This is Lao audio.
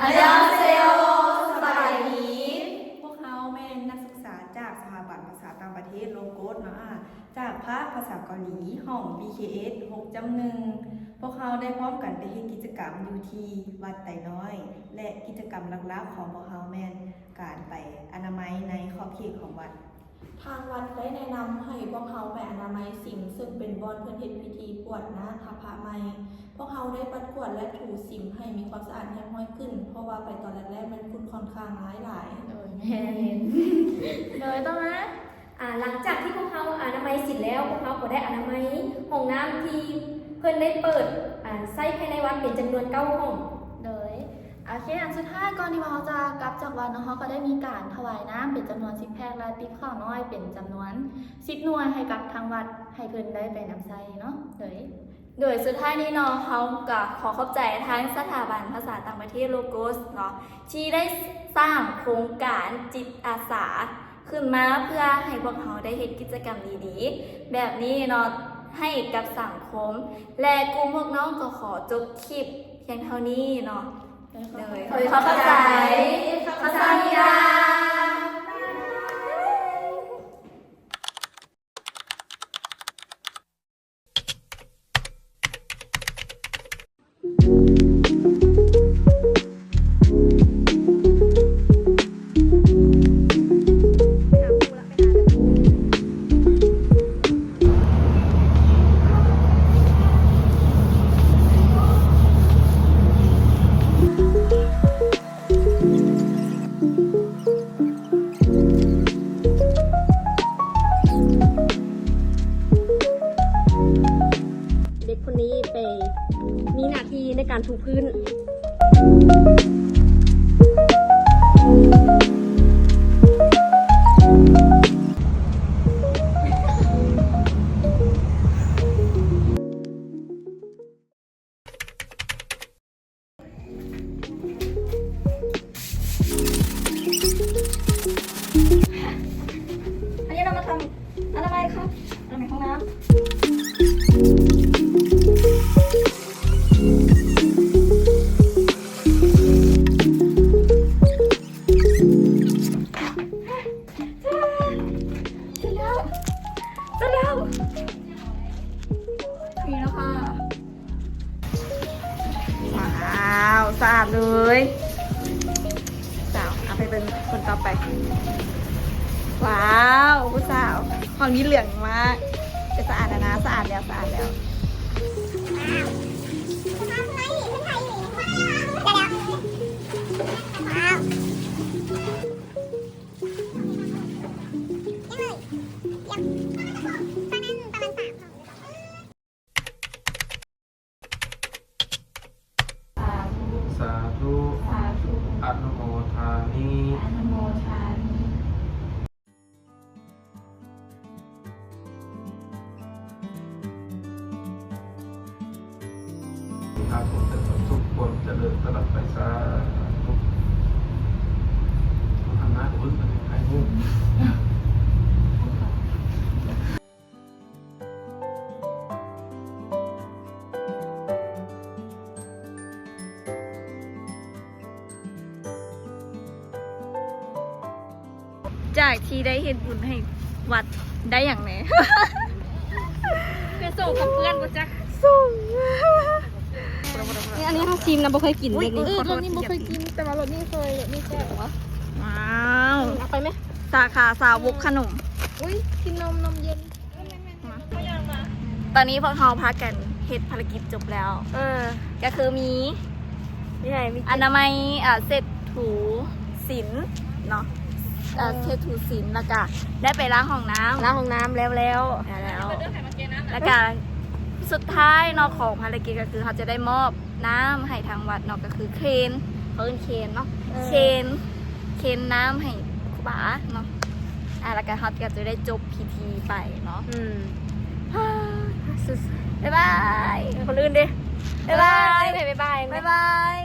안녕하세요. ສະບາຍດີ. ພວກເຮົາແມ່ນນັກສຶກສາຈາກສະຖາບັນພາສາຕ່າງປະເທດໂລໂກສເນາະ ຈາກພາກພາສາເກົາຫຼີ ຫ້ອງ ບີເຄເອັສ ຫົກຈ້ຳໜຶ່ງ. ພວກເຮົາໄດ້ພ້ອມກັນໄປເຮັດກິດຈະກຳຢູ່ທີ່ວັດໄຕນ້ອຍ ແລະ ກິດຈະກຳຫຼັກໆຂອງພວກເຮົາແມ່ນການໄປອະນາໄມໃນຂອບເຂດຂອງວັດ. ທາງວັດໄດ້ແນະນຳໃຫ້ພວກເຮົາໄປອະນາໄມສິມ ເຊິ່ງເປັນບ່ອນເພິ່ນເຮັດພິທີກວດນ້ຳພະໃໝ່. ພວກເຮົາໄດ້ປັດກວາດ ແລະ ຖູສິມໃຫ້ມີຄວາມສະອາດຮຽບຮ້ອຍຂຶ້ນ, ເພາະວ່າໄປຕອນແລກໆ ແມ່ນຝຸ່ນຂ້ອນຂ້າງຫຼາຍໆ. ໂດຍ ແມ່ນ. ໂດຍ ຕໍ່ມາ ອາ ຫຼັງຈາກທີ່ພວກເຮົາອະນາໄມສິມແລ້ວ, ພວກເຮົາກໍໄດ້ອະນາໄມຫ້ອງນ້ຳທີ່ເພິ່ນໄດ້ເປີດ ອາ ໃຊ້ພາຍໃນວັດເປັນຈຳນວນເກົ້າຫ້ອງ. ໂດຍ ໂອເຄ ອັນສຸດທ້າຍ ກ່ອນທີ່ພວກເຮົາຈະກັບຈາກວັດເນາະ, ເຮົາກໍໄດ້ມີການຖວາຍນ້ຳເປັນຈຳນວນສິບແພັກ ແລະ ຕິບເຂົ້ານ້ອຍເປັນຈຳນວນສິບໜ່ວຍໃຫ້ກັບທາງວັດ ໃຫ້ເພິ່ນໄດ້ໄປນຳໃຊ້ເນາະ. ໂດຍ ໂດຍ ສຸດທ້າຍນີ້ເນາະ, ເຮົາກໍຂໍຂອບໃຈທາງສະຖາບັນພາສາຕ່າງປະເທດໂລໂກສເນາະ ທີ່ໄດ້ສ້າງໂຄງການຈິດອາສາ ຂຶ້ນມາເພື່ອໃຫ້ພວກເຮົາໄດ້ເຮັດກິດຈະກຳດີໆແບບນີ້ເນາະ ໃຫ້ກັບສັງຄົມ ແລະ ກຸ່ມພວກນ້ອງກໍຂໍຈົບຄລິບພຽງເທົ່ານີ້ເນາະ. ໂດຍ ຂໍຂອບໃຈ. ຄຳສາມີດາ. ເດັກຄົນນີ້ໄປມີໜ້າທີ່ໃນການຖູພື້ນ. ອັນນີ້ເຮົາມາທຳອະນາໄມເນາະ ອະນາໄມຫ້ອງນ້ຳ. ເສັດແລ້ວ ເສັດແລ້ວ ນີ້ແລ້ວຄ່ະ. ວ້າວ ສະອາດເລີຍ. ສາວ ເອົາໄປເບິ່ງຄົນຕໍ່ໄປ. ວ້າວ ຜູ້ສາວ ຫ້ອງນີ້ເຫຼືອງມາກ. ແຕ່ສະອາດແລ້ວນະ ສະອາດແລ້ວ ສະອາດແລ້ວ. ສາທຸ ສາທຸ ສາທຸ ອະນຸໂມທາມິ ອະນຸໂມທາມິ. ອາ ສົມແຕ່ຄວາມສຸກ ຄວາມຈະເລີນຕະຫຼອດໄປ ສາທຸ. ຈາກທີ່ໄດ້ເຮັດບຸນໃຫ້ວັດ ໄດ້ຫຍັງແດ່? ເປັນໂສກັບເພື່ອນບໍ່ຈັກ. ນີ້ ອັນນີ້ເຮົາຊີມນະ ບໍ່ເຄີຍກິນ. ເອີ ລົດນີ້ບໍ່ເຄີຍກິນ ແຕ່ວ່າລົດນີ້ເຄີຍ ລົດນີ້ແຊບ. ວ້າວ ເອົາໄປໄໝ? ສາຂາສາວົກຂະໜົມ. ອຸ້ຍ ກິນນົມ ນົມເຢັນ. ຕອນນີ້ພວກເຮົາພາກັນເຮັດພາລະກິດຈົບແລ້ວ. ເອີ ກໍຄືມີ ມີຫຍັງ? ມີ ອະນາໄມ ເຊັດຖູສິນເນາະ ເຊັດຖູສິນ ແລ້ວກະໄດ້ໄປລ້າງຫ້ອງນ້ຳ ລ້າງຫ້ອງນ້ຳແລ້ວໆ ແລ້ວ ແລ້ວກະສຸດທ້າຍເນາະ ຂອງພາລະກິດກໍຄືເຮົາຈະໄດ້ມອບນ້ຳໃຫ້ທາງວັດເນາະ ກໍຄືເຄນ ເຂົາເອີ້ນເຄນເນາະ ເອີ ເຄນ ເຄນນ້ຳໃຫ້ຄູບາເນາະ. ອ່າ ແລ້ວກໍເຮົາກໍຈະໄດ້ຈົບພິທີໄປເນາະ. ອືມ ບາຍບາຍ. ຄົນອື່ນເດ? ບາຍບາຍ. ບາຍບາຍ. ບາຍບາຍ.